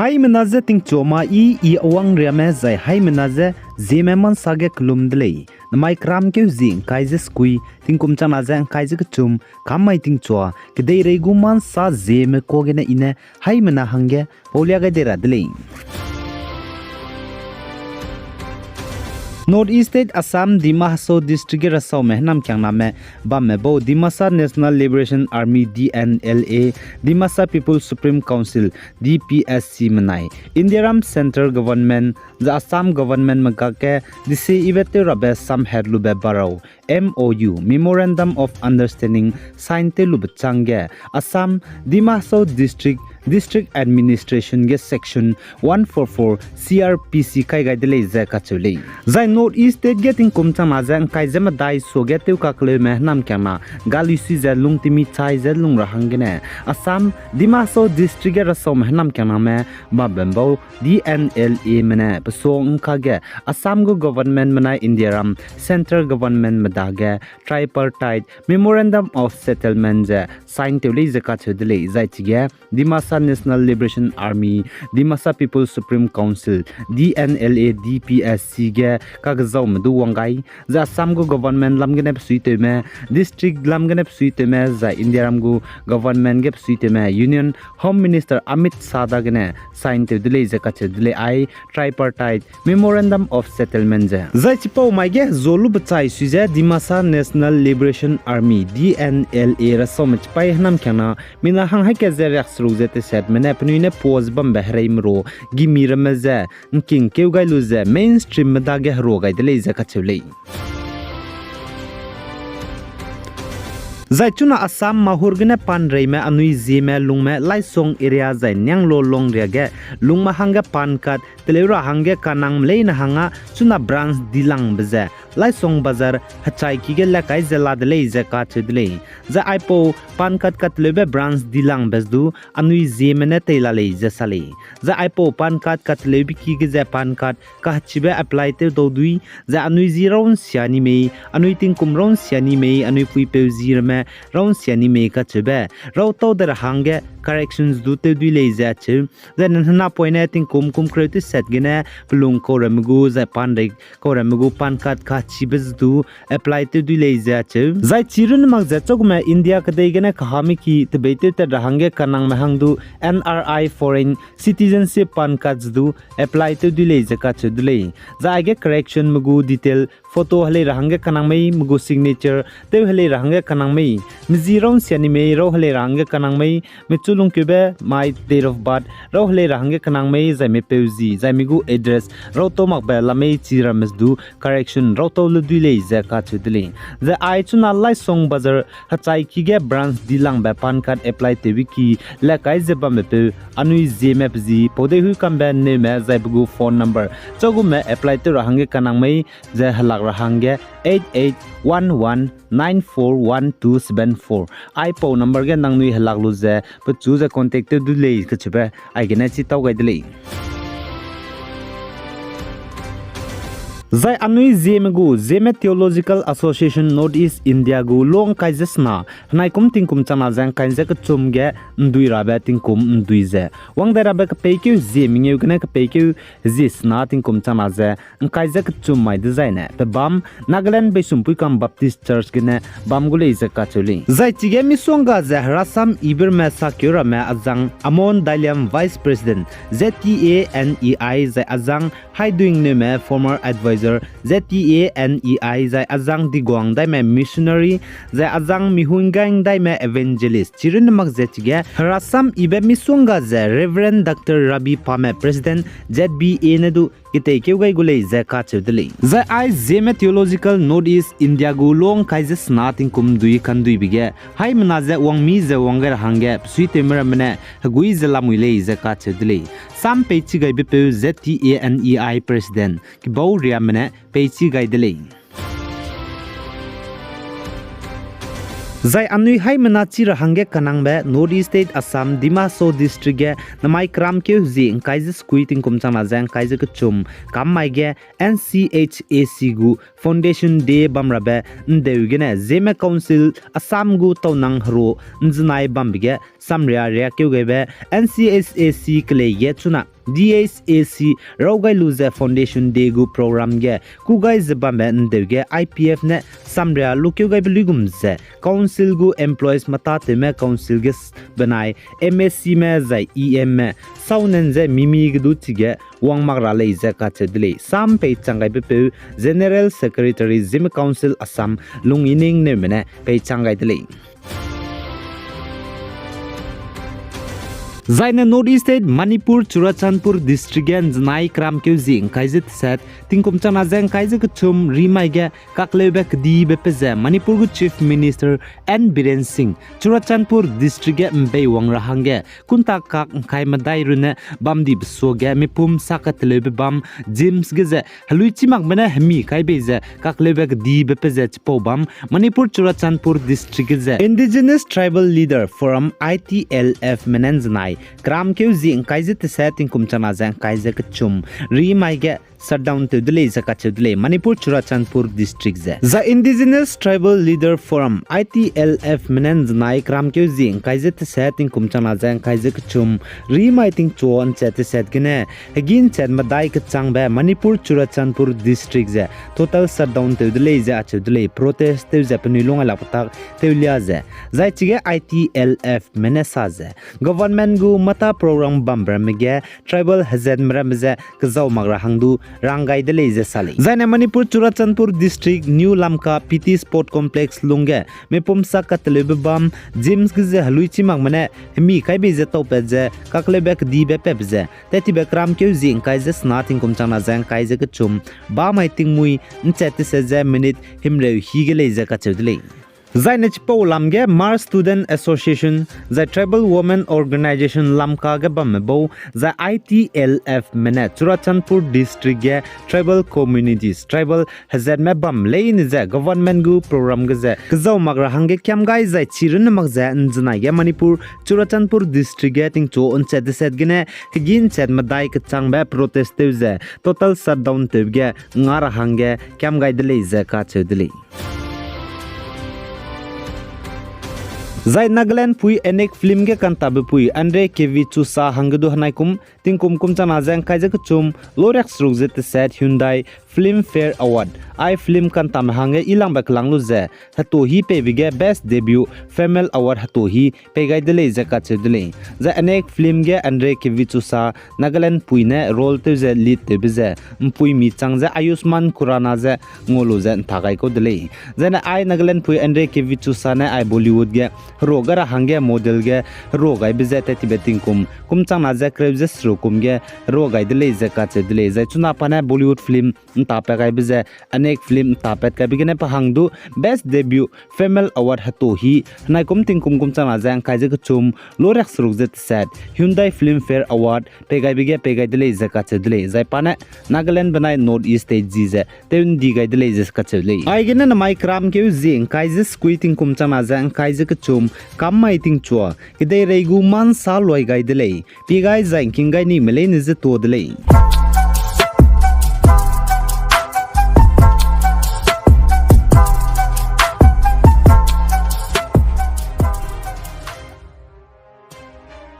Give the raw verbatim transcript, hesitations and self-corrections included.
Haimena je tingchuame i, i Awangriame zai haimena je Zeme Mansa ge kelum de lei. Namai keram keu zi ngkai ze sekui, tingkum changna ze ngkai ze kechum, kam mai tingchua, kedeirei gu Mansa Zeme ka gene i ne haimena hangge paulia gai dei ra de lei. North East State Assam Dima Hasao District ge rasaume hênamkiangname bamme bau Dimasa National Liberation Army, D N L A, Dimasa People's Supreme Council, D P S C menai Indiaram Central Government ze Assam Government me kakge dise ibe tew rabe samhat lube barau, M O U, Memorandum of Understanding, sign tew lube chângge Assam Dima Hasao District, District Administration ge Section one four four C R P C kai gai de lei ze kacheu lei. Zai North East State ge tingkum changna ze ngkai ze medai suage tew kakeleume hênamkiangna gali sui ze lungtemi chai ze lung ra hanggene Assam Dima Hasao District ge rasaume hênamkiangname bam bam bau D N L A me ne pesuang ngkage Assam gu government menai Indiaram Central Government me dage Tripartite Memorandum of Settlement ze sign tew lei ze kacheu de lei. Zai chige Dimasa National Liberation Army, Dimasa People's Supreme Council, D N L A D P S C ge kakzaume du wang gai, zai Assam gu government lam gene besuitewme, district lam gene besuitewme, zai Indiaram gu government ge besuitewme, Union Home Minister Amit Shah dagene sign tew de lei ze kacheu de lei ai Tripartite Memorandum of Settlement ze. Zai chipau mai ge zolube chai sui ze Dimasa National Liberation Army, D N L A rasaume chipai hênamkiangna mina hang haika ze riakseruk ze tesetme ne penui ne pause bambe hereime ru gimi ramme ze ngking keu gai lu ze mainstream me dage herua gai de lei ze kacheu lei. Zai chuna Assam Mahur gene panreime anui Zeme lungme Laisong area zai Nianglo Longria ge lungme hangge PAN card teleu ra hangge kanangme leine hangge chuna branch dilangbe ze Laisong Bazar hechaiki ge lekai ze la de lei ze kacheu de lei. Zai aipau PAN card kateleube branch dilangbe du anui Zeme ne tei la lei ze sa lei. Zai aipau PAN card kateleube ki ge ze PAN card kahechibe apply tew dau dui, zai anui zi raunsia ni mei, anui tingkum raunsia ni mei, anui puipeu zi ramme raunsia ni mei kacheube rautau de ra hangge corrections du tew dui lei ze acheu. Zai nang henapoine tingkum kum kereu teset gene pelung kauramme gu zai panrei kauramme gu PAN card kachibe ze du apply tew dui lei ze acheu. Zai chirunne mak ze chagume India kedei gene kahame ki tebeitew tat ra hangge kanangme hang du N R I foreign citizenship PAN card ze du apply tew dui lei ze kacheu de lei. Zai aige correctionme gu detail, photo helei ra hangge kanang mei, me gu signature tew helei ra hangge kanang mei, me zi raunsia ni mei rau helei ra hangge kanang mei, mechu lungkeube mai date of birth rau helei ra hangge kanang mei, zai mepeu zi zai mi gu address rautau makbe lamei chi ramme ze du correction rautau le dui lei ze kacheu de lei. Zai ai chuna Laisong Bazar hechaiki ge branch dilangbe PAN card apply tewbe ki lekai ze bambepeu anui Zeme pe zi pau dei hui kambe neume zai pe gu phone number chagume apply tew ra hangge kanang mei ze helak ra hangge eight eight one one nine four one two seven four. Aipau number ge nangnui helak lu ze pechu ze contact tew du lei kacheube aigene chi tau gai de lei. Zai anui Zeme gu Zeme Theological Association North East India gu lungkai ze sena, henai kum tingkum changna ze ngkai ze kechum ge ndui rabe tingkum ndui ze wang dai rabe kepeikeu zie mengeu gene kepeikeu zie sena tingkum changna ze ngkai ze kechum mai dezaine pe bam Nagaland Beisumpuikam Baptist Church gene bam gu lei ze kacheu lei. Zai chige misongga ze herasam iberme sakeu ramme azang Amon Dailiam, Vice President, Z T A N E I, zai azang Haiduingneume, former advisor, Z T A N E I, zai azang Diguang daime missionary, zai azang Mihungang daime evangelist chirunne mak ze chige herasam ibe misongga ze Reverend Doctor Rabi Pame, President, Z B A ne du keteikeu gai gu lei ze kacheu de lei. Zai ai Zeme Theological North East India gu lungkai ze sena tingkum dui kanduibe ge haimena ze wangmi ze wang gai ra hangge pesuitewme ramme ne hegui ze lamui lei ze kacheu de lei. Sam peichi gaibepeu Z T A N E I President Kibau Riame ne peichi gai de lei. Zai anui haimena chi ra hangge kanangbe North East State Assam, Dima Hasao District ge namai keramkeu zie ngkai ze sekui tingkum changna ze ngkai ze kechum kam mai ge N C H A C gu Foundation Day bam rabe ndeu gene Zeme Council Assam gu taunang hero nzenai bambe ge samria riakeu gaibe N C H A C kelei ge chuna D H A C raw gai lu ze Foundation Day gu program ge kû gai ze bambe ndeu ge I P F ne samria lukeu gaibe luigum ze Council gu employees meta tewme Council ge benai M A Cme zai E Mme saunen ze mimi ge du chige wang mak ra lei ze kacheu de lei. Sam peichang gaibepeu General Secretary Zeme Council Assam Lung Yining Newme ne peichang gai de lei. Zaine North East State Manipur Churachandpur District ge nzenai keramkeu zie ngkai ze teset tingkum changna ze ngkai ze kechum rimai ge kakleube kedibe pe ze Manipur gu Chief Minister N Biren Singh Churachandpur District ge mbeiwang ra hangge kunta kak ngkai medai runne bam dibe suage mipum sakateleube bam JIMS ge ze helui chi makbe ne hemi kai bei ze kakleube kedibe pe ze chipau bam Manipur Churachandpur District ge ze Indigenous Tribal Leader Forum I T L F me ne nzenai keramkeu zie ngkai ze teset tingkum changna ze ngkai ze kechum rimai ge shutdown tew de lei ze kacheu de lei Manipur Churachandpur District ze. Zai Indigenous Tribal Leader Forum I T L F me ne nzenai keramkeu zie ngkai ze teset tingkum changna ze ngkai ze kechum rimai tingchu nchat teset gene hegî nchat medai kechangbe Manipur Churachandpur District ze total shutdown tew de lei ze acheu de lei protest tew ze penui lung ailak petak tewlia ze. Zai chige I T L F me ne sa ze government gu mata program bambe ramme ge tribal hezatme ramme ze kezau mak ra hang du rang gai de lei ze sa lei. Zaine Manipur Churachandpur District New Lamka P T Sport Complex lungge mipum sakateleube bam JIMS ge ze helui chi makme ne hemi kai bei ze taupat ze kakleube kedibe pebe ze tettibe keramkeu zie ngkai ze sena tingkum changna ze ngkai ze kechum bamai tingmui nchat teset ze minute himreu hî ge lei ze kacheu de lei. Zaine chipau lam ge Hmar Student Association zai Tribal Women Organisation Lamka ge bamme bau zai I T L F me ne Churachandpur District ge tribal communities, tribal hezatme bam leine ze government gu program ge ze kezau mak ra hangge kiam gai zai chi runne mak ze nzenai ge Manipur Churachandpur District ge tingchu nchat teset gene hegî nchat medai kechangbe protest tew ze total shutdown tewbe ge nga ra hangge kiam gai de lei ze kacheu de lei. Zai Nagaland pui Anek film ge kantabe pui Andre Kevichusa hangge du henaikum tingkum kum changna ze ngkai ze kechum loriak seruk ze teset Hyundai Filmfare Award ai film kantame hangge ilangbe kelang lu ze heto hî peibe ge Best Debut Female Award heto hî pei gai de lei ze kacheu de lei. Zai Anek film ge Andre Kevichusa Nagaland pui ne role tew ze lead tewbe ze mpuimi chang ze Ayushmann Khurrana ze ngau lu ze nta gai kau de lei. Zaine ai Nagaland pui Andre Kevichusa ne ai Bollywood ge hero gai ra hangge model ge hero gaibe ze tettibe tingkum kum changna ze kereu ze seruk kum ge hero gai de lei ze kacheu de lei. Zai chuna pa ne Bollywood film ntapat gaibe ze Anek film ntapat gaibe gene pa hang du Best Debut Female Award heto hî henaikum tingkum kum changna ze ngkai ze kechum loriak seruk ze teset Hyundai Filmfare Award pei gaibe ge pei gai de lei ze kacheu de lei. Zai pa ne Nagaland benai North East State zi ze tew ndi gai de lei ze kacheu lei. Aigene namai keramkeu zie ngkai ze sekui tingkum changna ze ngkai ze kechum kam mai tingchua kedeirei gu mansa luai gai de lei. Pie gai zai ngking gai nime leine ze tuâ de lei.